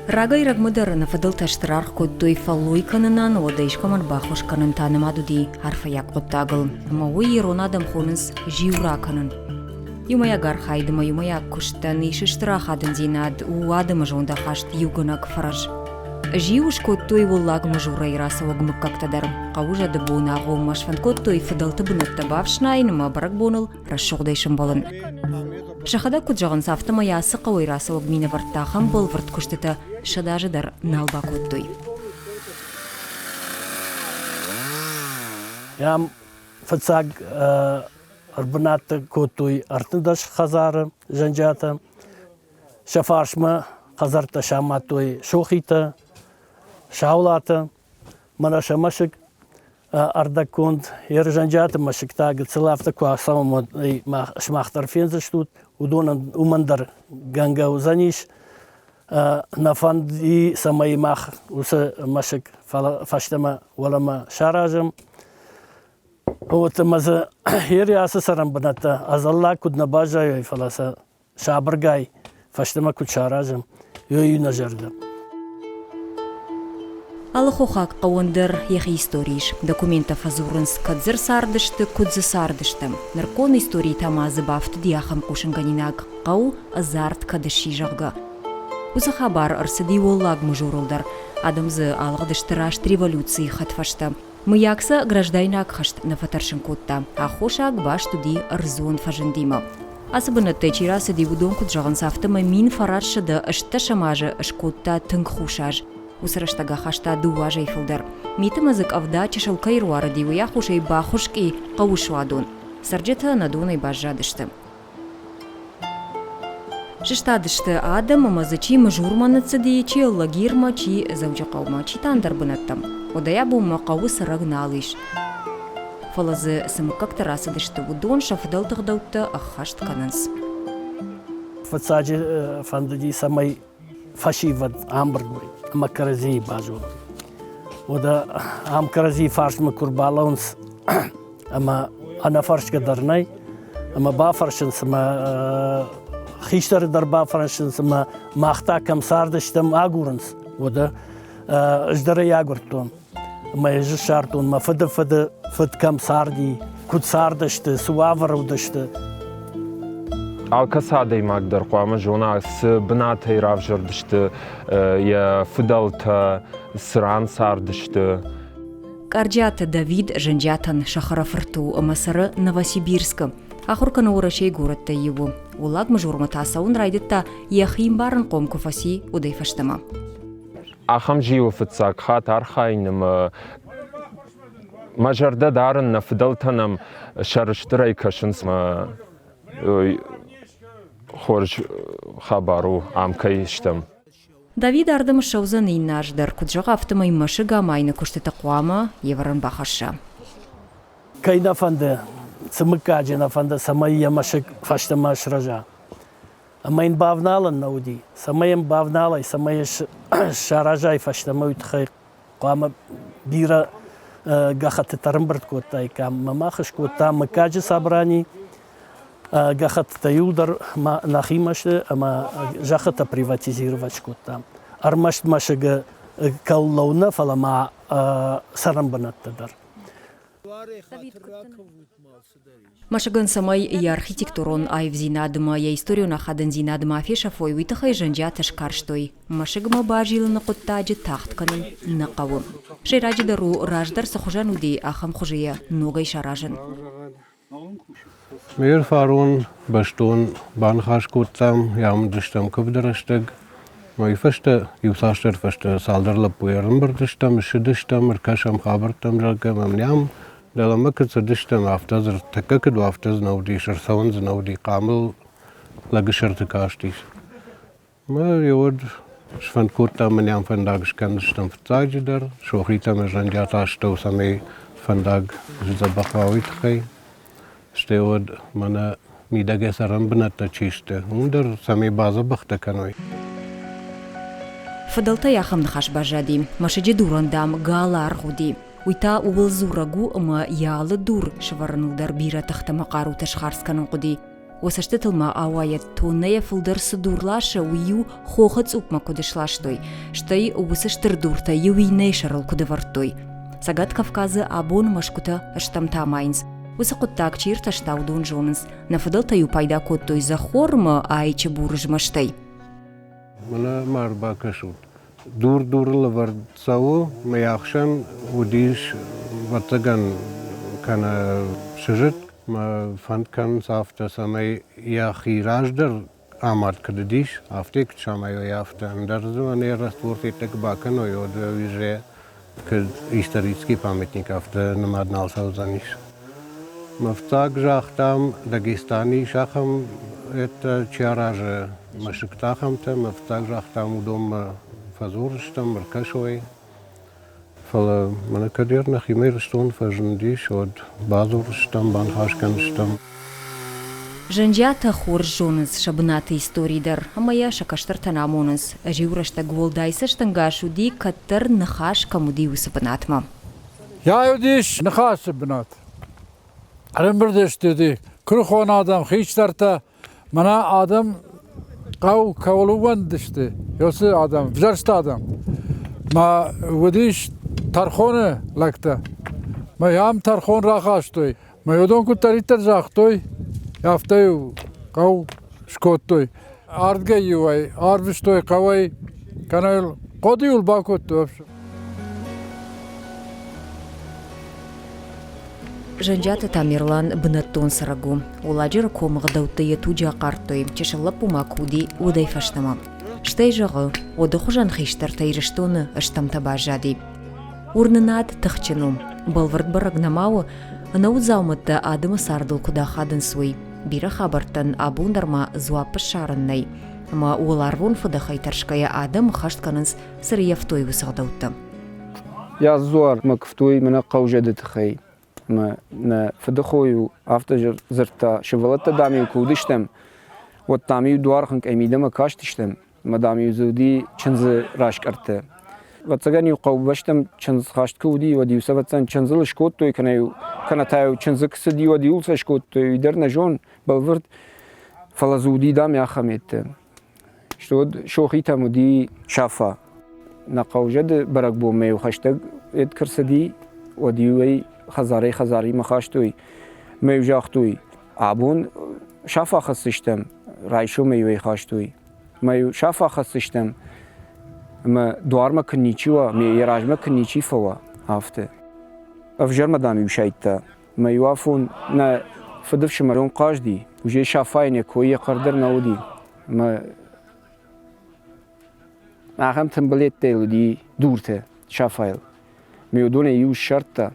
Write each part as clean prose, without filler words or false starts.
Рагӕй-рӕгмӕ дӕр нӕ фыдӕлтӕ стыр аргъ кодтой фӕллой кӕнынӕн, уӕдӕ искӕмӕн баххуыс кӕнын та нымад уыди арфӕйаг хъуыддагыл. Ӕмӕ уый ирон адӕм хонынц зиу ракӕнын. Иумӕйаг архайд ӕмӕ иумӕйаг куыстӕн ис стыр ахадындзинад, у адӕмы зондахаст иугӕнӕг фӕрӕз. Зиу скодтой Уӕллаг Мызурӕй рацӕуӕг мыггӕгтӕ дӕр. Хъӕуы зӕды боны агъоммӕ сфӕнд кодтой фыдӕлты бынӕттӕ бафснайын ӕмӕ бӕрӕгбоныл рӕсугъдӕй сӕмбӕлын. Сӕхӕдӕг куыд зӕгъынц, афтӕмӕй ацы хъӕуӕй рацӕуӕг минӕвӕрттӕ ахӕм бӕлвырд куыстытӕ сӕдӕазы дӕр нал бакодтой. Ам фыццаг ӕрбынӕттӕ кодтой 13 хӕдзары зӕнджиатӕ. Сӕ фарсмӕ хӕдзӕрттӕ самадтой Сохитӕ, Саулатӕ, мӕнӕ сӕ мӕсыг ӕрдӕгконд Ерзанджиаты мӕсыг та гыццыл афтӕ куы ацӕуӕм, уӕд ӕй сымах дӕр фендзыстут, уыдонӕн уымӕн дӕр гӕнгӕ уыдзӕнис. Нӕ фӕнди, цӕмӕй мах уыцы мӕсыг фӕстӕмӕ уӕлӕмӕ саразӕм. Вот ӕмӕ дзы ери ацы цӕрӕнбынӕттӕ ӕдзӕллаг куыд нӕ баззайой, фӕлӕ сӕ сабыргай фӕстӕмӕ куыд саразӕм, уый нӕ зӕрдӕ. Алы хохаг хъӕуӕн дӕр йӕхи истори ис. Документтӕ фӕдзурынц, кӕд дзы рцардысты, куыд дзы цардысты. Нырыккон историйы та ма дзы бафтыди ахӕм хъусынгӕнинаг хъӕу ӕдзард кӕд сси, зӕгъгӕ. Уыцы хабар ӕрцыди Уӕллаг Мызурыл дӕр. Адӕм дзы алыгъдысты раст революцийы хӕдфӕстӕ. Мыййаг сӕ граждайнаг хӕст нӕ фӕтӕрсын кодта. Аххосаг баст уыди ӕрдзон фӕзындимӕ. Ацы бынӕттӕй чи рацыди, уыдон куыд зӕгъынц, афтӕмӕй 1918 азы скодта тынг хус аз. Уыцы рӕстӕг ахаста дыууӕ азӕй фылдӕр. Миты ма дзы къӕвда чысыл кӕй ӕруарыди, уый аххосӕй бахуыскъ и хъӕуы суадон. Цӕрджытӕ ӕнӕдонӕй баззадысты. Сыстадысты адӕм ӕмӕ дзы чи Мызурмӕ ныццыди, чи Лагирмӕ, чи Дзӕуджыхъӕумӕ, чи та ӕндӕр бынӕттӕм. Уӕдӕй абонмӕ хъӕуы цӕрӕг нал ис. Фӕлӕ дзы цы мыггӕгтӕ рацыдысты, уыдон сӕ фыдӕлты гъдӕуттӕ ӕххӕст кӕнынц. Фыццаджы фӕндыди, цӕмӕй фӕсивӕд амбырд уой ӕмӕ кӕрӕдзийы базоной. Уӕдӕ ам кӕрӕдзийы фарсмӕ куы рбалӕууынц ӕмӕ ӕнӕфӕрсгӕ дӕр нӕй, ӕмӕ бафӕрсынц ӕмӕ хистӕры дӕр бафӕрсынц ӕмӕ мах та кӕм цардыстӕм агурынц. Уӕдӕ ӕз дӕр ӕй агуырдтон. Ӕмӕ ӕз ссардтон, мӕ фыды фыды фыд кӕм царди, куыд цардысты, цы уавӕры уыдысты. Алкӕцы адӕймаг дӕр хъуамӕ зона, цы бынатӕй равзӕрдысты йӕ фыдӕлтӕ, цы ран цардысты. Къарджиаты Давид Зӕнджиатӕн сӕ хӕрӕфырт у ӕмӕ цӕры Новосибирскы. Ахуыр кӕны Уӕрӕсейы горӕттӕй иуы. Уӕллаг Мызурмӕ та цӕуын райдыдта, йӕхи ӕмбарынхъом куы фӕци, уӕдӕй фӕстӕмӕ. Ахӕм зиуы фыццаг хатт архайын ӕмӕ мӕ зӕрдӕ дарын, нӕ фыдӕлтӕ нӕм сӕрыстырӕй кӕсынц мӕ хорз хабар у, ам кӕй стӕм. Давид ардӕм ссӕудзӕн иннӕ аз дӕр, куыд зӕгъы, афтӕмӕй мӕсыг амайыны куыстыты хъуамӕ йе вӕрӕн бахӕсса. Кӕй нӕ фӕнды, цы мыггаджы нӕ фӕнды, цӕмӕй йӕ мӕсыг фӕстӕмӕ сырӕза. Ӕмӕ йын бавналӕн нӕ уыди. Цӕмӕй йӕм бавналай, цӕмӕй саразай фӕстӕмӕ, уый тыххӕй хъуамӕ бирӕ гӕххӕттытӕ ӕрӕмбырд кодтаиккам. Ӕмӕ мах скодтам мыггаджы собрани, гӕххӕттытӕ иуылдӕр нӕхимӕ сты ӕмӕ зӕххытӕ приватизировать скодтам. Ӕрмӕст мӕсыгы кӕллӕу нӕ, фӕлӕ ма цӕрӕнбынӕттӕ дӕр. Мӕсыгӕн цӕмӕй йӕ архитектурон аивдзинадмӕ, йӕ историон ахадындзинад ма фесӕфой, уый тыххӕй Зӕнджиатӕ скарстой. Мӕсыгмӕ базилыны хъуыддаджы тагъд кӕнын нӕ хъӕуы. Сӕйраджыдӕр у, раздӕр цы хуызӕн уыди, ахӕм хуызы йӕ ногӕй саразын. Ме рфарон бӕстон баныхас кодтам, амындыстӕм куывды рӕстӕг. Уый фӕстӕ, иуцасдӕр фӕстӕ цалдӕр лӕппуйы ӕрӕмбырд стӕм, ссыдыстӕм, ӕркӕсӕм хабӕрттӕм, зӕгъгӕ, мӕм нӕм дӕлӕмӕ куыд цыдыстӕм, афтӕ дзы тӕккӕ куыд у, афтӕ дзы нӕ уыдис, ӕрцӕуӕн дзы нӕ уыди, хъамыл лӕгы сӕрты кастис. Мӕ уӕд сфӕнд кодтам, мӕнӕ ам фӕндаг скӕндзыстӕм фыццаджыдӕр, Сохитӕм ӕз Зӕнджиаты астӕу, цӕмӕй фӕндаг сдзӕбӕх уа, уый тыххӕй. Стӕй уӕд мӕнӕ мидӕгӕй цӕрӕнбынӕттӕ чи сты, уым дӕр цӕмӕй бадзӕбӕхтӕ кӕной. Фыдӕлтӕй ахӕм ныхас баззади: мӕсыджы дурӕн, дам, гал аргъ уыди. Уый та ууыл дзурӕг у, ӕмӕ йӕ алы дур сӕвӕрыныл дӕр бирӕ тыхтӕ ӕмӕ хъарутӕ схардз кӕнын хъуыди. Уӕ цӕстытыл ма ауайӕд, тоннӕйӕ фылдӕр цы дур ласы, уый-иу хохы цъупмӕ куыд сластой, стӕй уыцы стыр дуртӕ иу иннӕйы сӕрыл куыд ӕвӕрдтой. Цӕгат Кавказы абон мӕсгуытӕ стӕмтӕ амайынц. Уыцы хъуыддаг чи иртӕста, уыдон зонынц, нӕ фыдӕлтӕ-иу пайда кодтой зӕххормы айчы бур змӕстӕй. Мӕнӕ ма ӕрбакӕсут. Дур дурыл ӕвӕрд цӕуы, мӕ ӕхсӕн уыдис, ӕвӕццӕгӕн, кӕнӕ сыжыт. Мӕ фӕнд кӕнынц афтӕ, цӕмӕй йӕхи раздӕр амад куыд уыдис, афтӕ куыд самайой, афтӕ. Ӕндӕр дзы мӕнӕ раствор федтӕ куы бакӕной, уӕд уже куыд исторический памятник, афтӕ нымад нал цӕудзӕнис. Мӕ фыццаг загътам, Дагестаны ис ахӕм ӕддӕ чи аразы мӕсыгтӕ ахӕмтӕ. Мӕ фыццаг загътам, уыдонмӕ фӕдзурдзыстӕм, ӕркӕсой. Фӕлӕ мӕнӕ кӕд нӕхимӕ Ирыстон фӕзындис, уӕд бадзурдзыстӕм, баныхас кӕндзыстӕм. Зӕнджиатӕ хорз зонынц сӕ бынаты истори дӕр ӕмӕ йӕ сӕ кӕстӕртӕн амонынц. Ӕз-иу рӕстӕг уӕлдай цӕстӕнгас уыди, кӕддӕр ныхас кӕм уыди, уыцы бынатмӕ. Йӕ уыдис ныхасы бынат. Ӕрӕмбырд сты уыди куырыхон адӕм, хистӕртӕ, мӕнӕ адӕм хъӕу кӕуыл ӕууӕндысты, уыцы адӕм, взӕрст адӕм. Мӕ уыдис тӕрхоны лӕгтӕ. Мӕ ам тӕрхон рахастой. Мӕ уыдон куыддӕриддӕр загътой, афтӕ-иу хъӕу скодтой. Ардгӕй-иу ӕй арвыстой хъӕуӕй, кӕнӕ йыл хъоды-иу бакодтой. Зӕнджиаты Тамерлан бынӕттон цӕрӕг у. Уӕлладжыры комы гъдӕуттӕ йӕ туджы ахъардтой, чысыл лӕппу ма куы уыди, уӕдӕй фӕстӕмӕ. Стӕй зӕгъы, уӕды хуызӕн хистӕртӕ Ирыстоны стӕмтӕ баззади. Уырнынад тыхджын у. Бӕлвырд бӕрӕг нӕма у, ӕнӕуд дзаумӕттӕ адӕмы цардыл куыд ахадынц, уый. Бирӕ хабӕрттӕн абон дӕр ма дзуапп ссарын нӕй. Ӕмӕ уӕларвон фыдӕхӕй тӕрсгӕйӕ адӕм хӕст кӕнынц, цы рыййӕфтой уыцы ӕгъдӕуттӕ. Йӕ дзуармӕ куывтой мӕнӕ хъӕузӕды тыххӕй. Ӕмӕ нӕ фыдыхо-иу афтӕ дзырдта, сывӕллӕттӕ, дам-иу куы уыдыстӕм, уӕд, дам-иу дуар хуынкъӕй мидӕмӕ кастыстӕм, ӕмӕ, дам-иу дзы уыди чындзы разкъӕрттӕ. Ӕвӕццӕгӕн-иу хъӕубӕстӕм чындз хаст куы уыди, уӕд-иу сӕ ӕвӕццӕгӕн чындзыл скодтой, кӕнӕ-иу кӕнӕ та-иу чындзы куы цыди, уӕд-иу сӕ скодтой, уый дӕр нӕ зон, бӕлвырд. Фӕлӕ дзы уыди, дам, ахӕм йедтӕ. Уӕд Сохитӕм уыди Сафа. Нӕ хъӕузӕды бӕрӕгбонмӕ-иу хӕстӕг ед куы рцыди, уӕд-иу ӕй хӕдзарӕй-хӕдзаримӕ хастой. Мӕ-иу загътой, абон Сафа хӕсдзыстӕм, райсомӕй-иу ӕй хастой. Мӕ-иу Сафа хӕсдзыстӕм, ӕмӕ дуармӕ куы ничи уа, йӕ размӕ куы ничи фӕуа, афтӕ. Ӕвзӕрмӕ, дам-иу сайдта. Мӕ иу афон нӕ фыдыфсымӕрон хъазти, уже Сафайӕн йӕ кой йӕ хъӕр дӕр нӕ уыди. Ӕмӕ ахӕм тымбылеттӕ уыди дуртӕ Сафайыл. Ме уыдонӕй иу ссардта,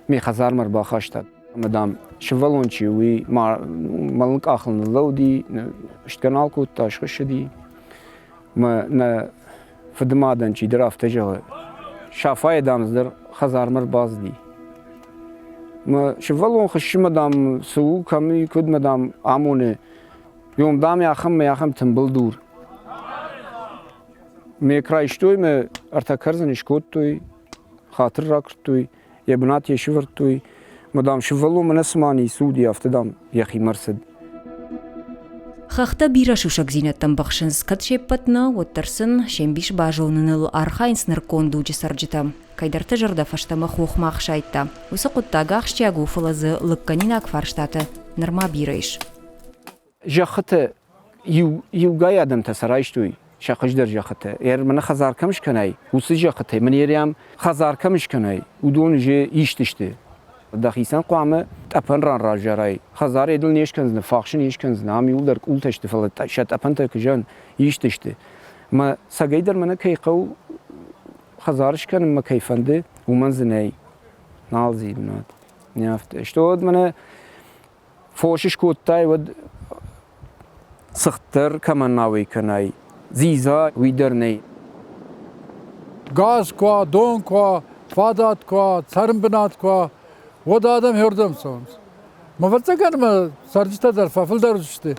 ме хӕдзармӕ ӕрбахаста. Ӕмӕ, дам, сывӕллон чи у, уый мӕлын къахыл ныллӕуыди, стгӕ нал кодта, схуыссыди. Мӕ нӕ фыдымадӕн чидӕр афтӕ зӕгъы, Сафайы, дам, цыдӕр хӕдзармӕ ӕрбацыди. Мӕ сывӕллон хуыссы мӕ, дам, цы у, кӕм и, куыд мӕ, дам, амоны. Йом, дам, ахӕм мӕ ахӕм тымбыл дур. Ме райстой мӕ ӕртӕ кӕрдзыны скодтой, хатыр ракуырдтой, йӕ бынат йӕ сывӕрдтой. Мӕ, дам, сывӕллон мӕнӕ цыма ницы уыди, афтӕ, дам, йӕхимӕ рцыд. Хӕхтӕ бирӕ сусӕгдзинӕдтӕм быхсынц, кӕд се ппӕт нӕ, уӕддӕр сын се мбис базоныныл архайынц нырыккон дуджы цӕрджытӕ. Кӕйдӕрты зӕрдӕ фӕстӕмӕ хохмӕ ӕхсайдта. Уыцы хъуыддаг ахсджиаг у, фӕлӕ дзы лыггӕнинаг фарстатӕ нырма бирӕ ис. Зӕххытӕ иу, иугай адӕмтӕ сӕ райстой, сӕ хуыздӕр зӕххытӕ. Мӕнӕ хӕдзар кӕм скӕнай, уыцы зӕххытӕй мын ерӕм хӕдзар кӕм скӕнай, уыдон же ист сты. Дӕхицӕн хъуамӕ тъӕпӕн ран равзарай. Хӕдзар дыл не скӕндзынӕ, фахсы не скӕндзынӕ, ам иуылдӕр къултӕ сты, фӕлӕ сӕ тъӕпӕнтӕ куы ист сты. Мӕ цӕгӕйдӕр мӕнӕ кӕй хъӕуы хӕдзар скӕнынмӕ кӕй фӕнды, уымӕн дзы нӕй. Нал дзы и бынат. Не афтӕ. Что уӕд мӕнӕ фос скодтай, уӕд цыхт дӕр кӕмӕн ма уӕй кӕнай, дзидза уый дӕр нӕй. Газ куы уа, дон куы уа, фадат куы уа, цӕрӕнбынат куы уа, уӕд адӕм хёрдӕм цӕуынц. Мӕ ӕвӕццӕгӕн ма цӕрджытӕ дӕр фӕфылдӕр сты.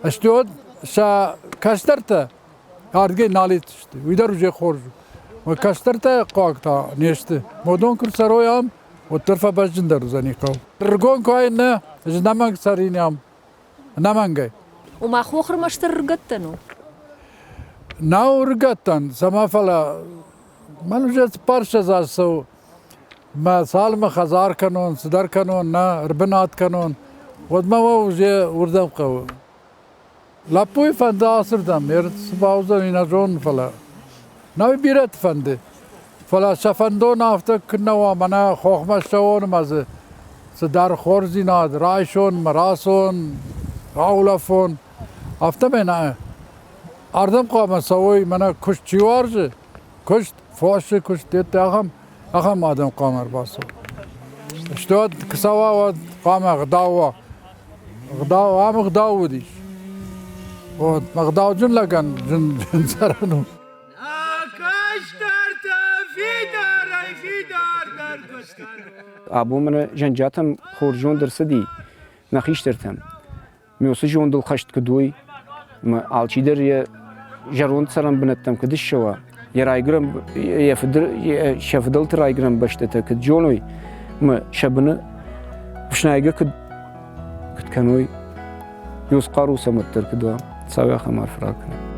Сты уӕд сӕ кӕстӕртӕ ардгӕй нал исдзысты. Уый дӕр уже хорз у. Мӕ кӕстӕртӕ хъуаг та не сты. Модон куы рцӕрой ам, уӕддӕр фӕбӕзджындӕр уыдзӕни хъӕу. Ргон куы нӕ, ӕз ӕнӕмӕнг цӕрин ам. Ӕнӕмӕнгӕй. Ома хох ӕрмӕстдӕр ӕрыгӕттӕн у? Нӕу ӕрыгӕттӕн, цӕмӕ фӕлӕ мӕн уже цыппарссӕдз аз цӕуы. Мӕ цалынмӕ хӕдзар кӕнон, цыдӕр кӕнон, нӕ ӕрбынат кӕнон, уӕдмӕ уӕ уже уырдӕм хъӕуы. Лӕппуйы фӕнды ацырдӕм, цы бауыдзӕни, нӕ зонын, фӕлӕ нӕ бирӕты фӕнды. Фӕлӕ сӕ фӕндон афтӕ куы нӕ уа, мӕнӕ хохмӕ ссӕуон ӕмӕ дзы цыдӕр хорздзинад райсон мӕ рацон, раулӕфон, афтӕмӕй нӕ. Ардӕм хъуамӕ цӕуой, мӕнӕ куыст чи уарзы, куыст, фосы куыст, йедты ахӕм, ахӕм адӕм хъуамӕ ӕрбацӕуой. Стӕй уӕд куы цӕуа, уӕд хъуамӕ ӕгъдау уа. Ӕгъдау, ам ӕгъдау уыдис. Вот, ӕгъдауджын лӕгӕн зын цӕрӕн у. Абон мӕнӕ Зӕнджиатӕм хорз зонд ӕрцыди нӕ хистӕртӕм. Ме уыцы зондыл хӕст куыд уой, ӕмӕ алчидӕр йӕ зӕронд цӕрӕн бынӕттӕм куыд ссӕуа, йӕ райгуырӕн, йӕ фыды, сӕ фыдӕлты райгуырӕн бӕстӕтӕ куыд зоной, ӕмӕ сӕ быны ӕфснайгӕ куыд, куыд кӕной, иу хъару сӕм уӕддӕр куыд уа, цавӕр ахӕм арф ракӕнӕм.